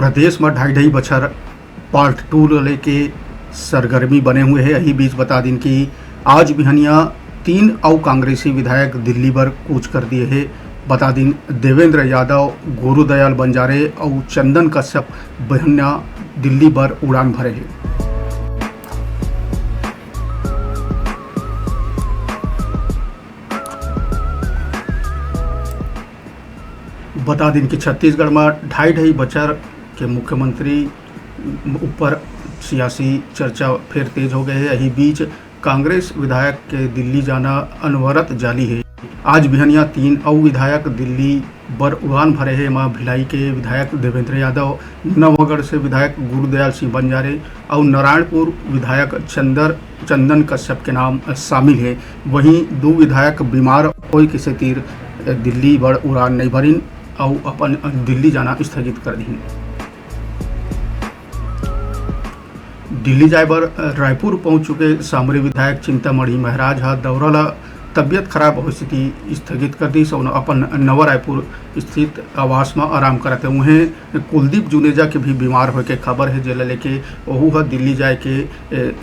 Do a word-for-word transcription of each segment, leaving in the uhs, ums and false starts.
प्रदेश म ढाई ढाई बछर पार्ट टू ल लेके सरगर्मी बने हुए हे। यही बीच बता दिन कि आज बिहनिया तीन अउ कांग्रेसी विधायक दिल्ली बर कूच कर दिए हे। बता दिन देवेंद्र यादव, गुरुदयाल बंजारे अउ चंदन कश्यप बिहनिया दिल्ली बर उड़ान भरे हे। बता दिन कि छत्तीसगढ़ म ढाई ढाई बछर के मुख्यमंत्री ऊपर सियासी चर्चा फेर तेज हो गए हे। यही बीच कांग्रेस विधायक के दिल्ली जाना अनवरत जारी हे। आज बिहनिया तीन अउ विधायक दिल्ली बर उड़ान भरे हे। एमा भिलाई के विधायक देवेंद्र यादव, नवागढ़ से विधायक गुरुदयाल सिंह बंजारे अउ नारायणपुर विधायक चंदर चंदन कश्यप के नाम शामिल हे। वहीं दू विधायक बीमार होए के सेतिर दिल्ली बर उड़ान नइ भरिन अउ अपन दिल्ली जाना स्थगित कर दीन। दिल्ली जाए बर रायपुर पहुंच चुके सामरी विधायक चिंतामणि महाराज ह दौरा ल तबियत खराब होए सेती स्थगित कर दीस अउ अपन नवा रायपुर स्थित आवास म आराम करत हे। उहें कुलदीप जुनेजा के भी बीमार होए के खबर हे, जेला लेके ओहू ह दिल्ली जाए के, ए,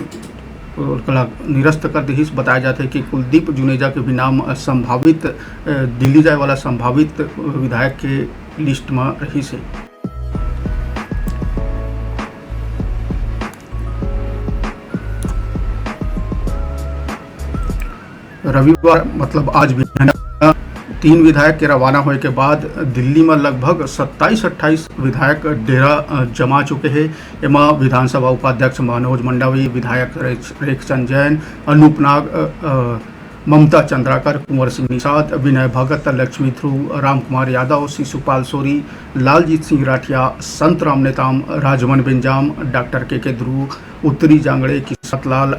ओला निरस्त कर दिहिस। बताया जाथे कि कुलदीप जुनेजा के भी नाम संभावित, ए, दिल्ली जाए वाला संभावित विधायक के लिस्ट म रहिस हे। रविवार, मतलब आज भी तीन विधायक के रवाना होए के बाद दिल्ली म लगभग सत्ताईस अट्ठाईस विधायक डेरा, अ, जमा चुके हे। एमा विधानसभा उपाध्यक्ष मनोज मंडावी, विधायक रेख, रेखचंद जैन, अनूप नाग, अ, अ, ममता चंद्राकर, कुंवर सिंह निषाद, विनय भगत, लक्ष्मी ध्रुव, रामकुमार यादव, शिशुपाल सोरी, लालजीत सिंह राठिया, संतराम नेताम, राजमन बेंजाम, डॉक्टर के के ध्रुव, उत्तरी जांगड़े, किशोर लाल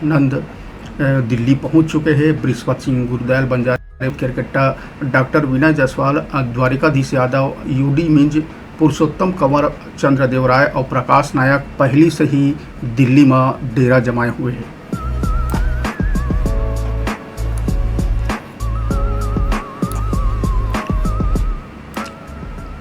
नंद, अ, दिल्ली पहुंच चुके हे। बृहस्पत सिंह, गुरुदयाल बंजारे, केरकेट्टा, डॉक्टर विनय जायसवाल, अ, द्वारिकाधीश यादव, यूडी मिंज, पुरुषोत्तम कंवर, चंद्र देव राय अउ प्रकाश नायक पहिली से ही दिल्ली म डेरा जमाए हुए हे।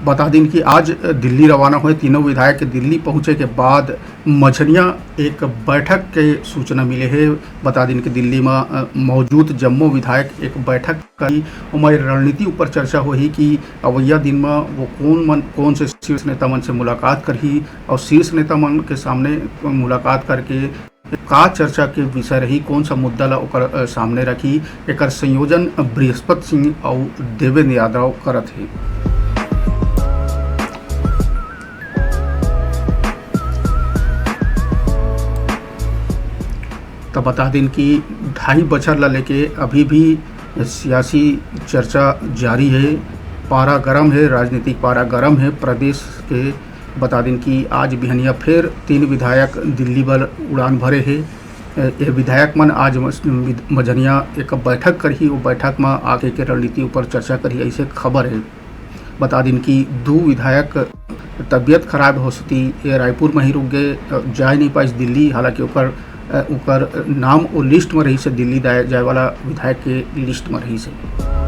बता दिन कि आज दिल्ली रवाना हुए तीनों विधायक के दिल्ली पहुंचे के बाद मझनिया एक बैठक के सूचना मिले हे। बता दिन कि दिल्ली म, अ, मौजूद जम्मो विधायक एक बैठक करी, ओमा रणनीति ऊपर चर्चा होही कि अवइया दिन म वो कोन मन, कोन से शीर्ष नेता मन से मुलाकात करही और शीर्ष नेता मन के सामने मुलाकात करके का चर्चा के विषय रही, कौन सा मुद्दा ला ओकर, अ, सामने रखी, एकर संयोजन बृहस्पत सिंह अउ देवेंद्र यादव करत हे। त बता दिन कि ढाई बछर ला लेके अभी भी सियासी चर्चा जारी हे, पारा गरम हे, राजनीतिक पारा गरम हे प्रदेश के। बता दिन कि आज बिहनिया फिर तीन विधायक दिल्ली बर उड़ान भरे हे। ए, ए विधायक मन आज मस-, विध-, मझनिया एक बैठक करही, वो बैठक म आगे के रणनीति ऊपर चर्चा करही, ऐसे खबर हे। बता दिन कि दू विधायक तबियत खराब हो सेती ए रायपुर म ही रुक गए, अ, जाए नहीं पाइस दिल्ली, हालांकि ओकर, अ, ओकर नाम वो लिस्ट म रहिस हे, दिल्ली दाए-, जाए वाला विधायक के लिस्ट म रहिस हे।